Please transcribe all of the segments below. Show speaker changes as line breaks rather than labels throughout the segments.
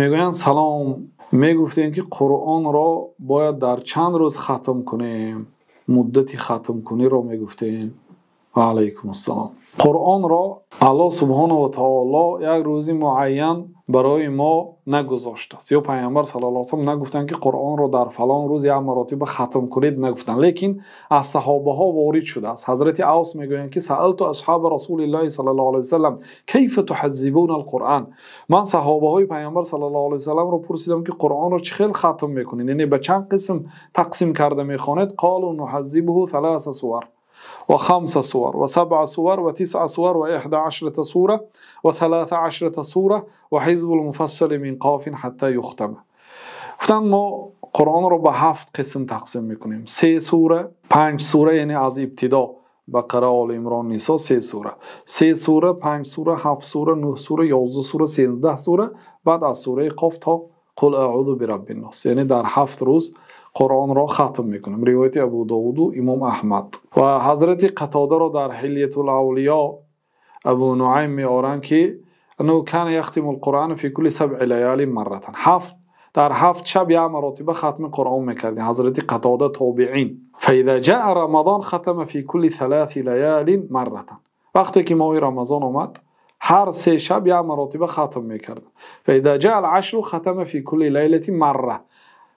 Мегӯянд: салом, мегуфтем, ки Қуръонро бояд дар чанд рӯз хатм кунем? Муддати хатмкуниро мегуфтем. Ва алайкум ассалом. Қуръонро Аллоҳ субҳонаҳу ва таъоло як рӯзи муайян барои мо нагузоштааст ё Паёмбар саллаллоҳу алайҳи васаллам нагуфтанд, ки Қуръонро дар фалон рӯз як маротиба хатм кунед, нагуфтанд. Лекин аз саҳобаҳо ворид шудааст. Ҳазрати Авс мегӯянд, ки سألت أصحاب رسول الله صلى الله عليه وسلم كيف تحزبون القرآن. Ман саҳобаҳои Паёмбар саллаллоҳу алайҳи васалламро пурсидам, ки Қуръонро чӣ хел хатм мекунед, яъне ба чанд қисм тақсим карда мехонед? قالوا نحزبه ثلاث سور وخمس سور وسبع سور وتسع سور و11 سورة و13 سورة وحزب المفصل من قاف حتى يختم. Гуфтанд: мо Қуръонро ба ҳафт қисм тақсим мекунем: се сура, панҷ сура, яъне аз ибтидо Бақара, Оли Имрон, Нисо, се сура, се сура, панҷ сура, ҳафт сура, нӯҳ сура, 11 сура, 13 сура, баъд аз сураи Қоф то قل أعوذ برب الناس. Яъне дар 7 рӯз Қуръонро хатм мекунем. Ривояти Абу Довуду Имом Аҳмад. Ва ҳазрати Қатодаро дар Ҳилятул Авлиё Абу Нуайм меоранд, ки أنه كان يختم القرآن في كل سبع ليال مرة. дар 7 шаб як маротиба хатми Қуръон мекардем, ҳазрати Қатода, тобеин. فإذا جاء رمضان ختم في كل ثلاث ليال مرة. Вақте ки моҳи Рамазон омад, ҳар 3 шаб як маротиба хатм мекард. فإذا جاء العشر ختم في كل ليلة مرة.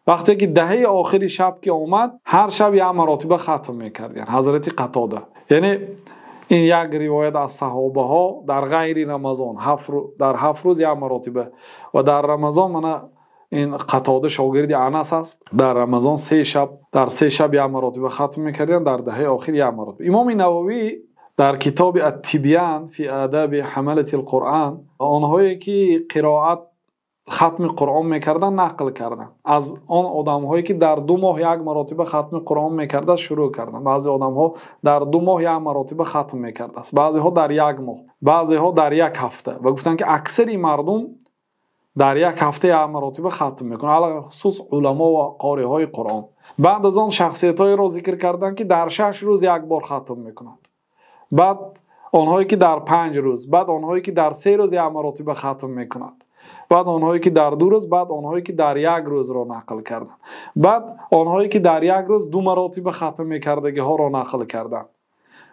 Вақте ки даҳаи охири шаб ки омад, ҳар шаб як маротиба хатм мекард ҳазрати Қатода. Яъне ин як ривоят аз саҳобаҳо дар ғайри Рамазон дар 7 рӯз як маротиба ва дар Рамазон, мана ин Қатода шогирди Анас аст, дар Рамазон 3 шаб, дар 3 шаб як маротиба хатм мекарданд, дар даҳаи охир як маротиба. Имоми Нававӣ дар китоби ат-Тибён фи одаби ҳамалати л-Қуръон онҳое ки қироат, хатми Қуръон мекарданд, нақл карданд. Аз он одамҳое ки дар 2 моҳ як маротиба хатми Қуръон мекарданд шурӯъ карданд. Баъзе одамҳо дар 2 моҳ як маротиба хатм мекарданд, баъзеҳо дар як моҳ, баъзеҳо дар як ҳафта. Ва гуфтанд, ки аксари мардум дар як ҳафта як маротиба хатм мекунанд, алалхусус уламо ва қориҳои Қуръон. Баъд аз он шахсиятҳоеро зикр карданд, ки дар 6 рӯз як бор хатм мекунанд, баъд онҳое ки дар 5 рӯз, баъд онҳое ки дар 3 рӯз як маротиба хатм мекунанд, баъд онҳое ки дар 2 рӯз, баъд онҳое ки дар як рӯзро нақл карданд, баъд онҳое ки дар як рӯз 2 маротиба хатм мекардагиҳоро нақл карданд,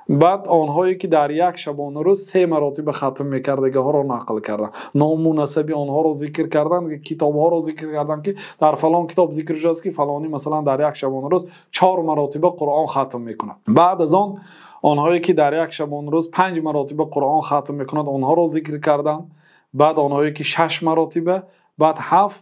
баъд онҳое ки дар як шабонарӯз 3 маротиба хатм мекардагиҳоро нақл карданд, ному насаби онҳоро зикр карданд, китобҳоро зикр карданд, ки дар фалон китоб зикр шудааст, ки фалонӣ масалан дар як шабонарӯз 4 маротиба Қуръон хатм мекунад. Баъд аз он онҳое ки дар як шабонарӯз 5 маротиба Қуръон хатм мекунанд, онҳоро зикр карданд, баъд онҳое ки 6 маротиба, баъд 7,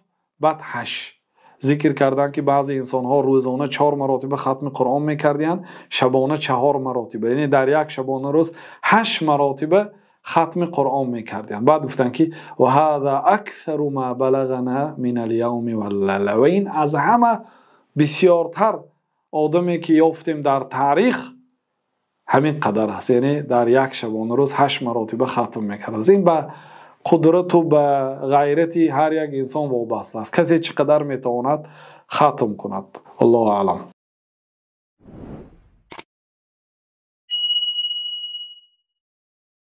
баъд 8 зикр карданд, ки баъзе инсонҳо рӯзона 4 маротиба хатми Қуръон мекарданд, шабона 4 маротиба, яъне дар як шабонарӯз 8 маротиба хатми Қуръон мекарданд. Баъд гуфтанд, ки وهذا أكثر ما بلغنا من اليوم والليلة. Ва ин аз ҳама бисёртар одаме ки ёфтем дар таърих ҳамин қадар аст, яъне дар як шабонарӯз 8 маротиба хатм мекард. Ин ба қудрату ба ғайрати ҳар як инсон вобаста аст, касе чӣ қадар метавонад хатм кунад. Аллоҳу аълам.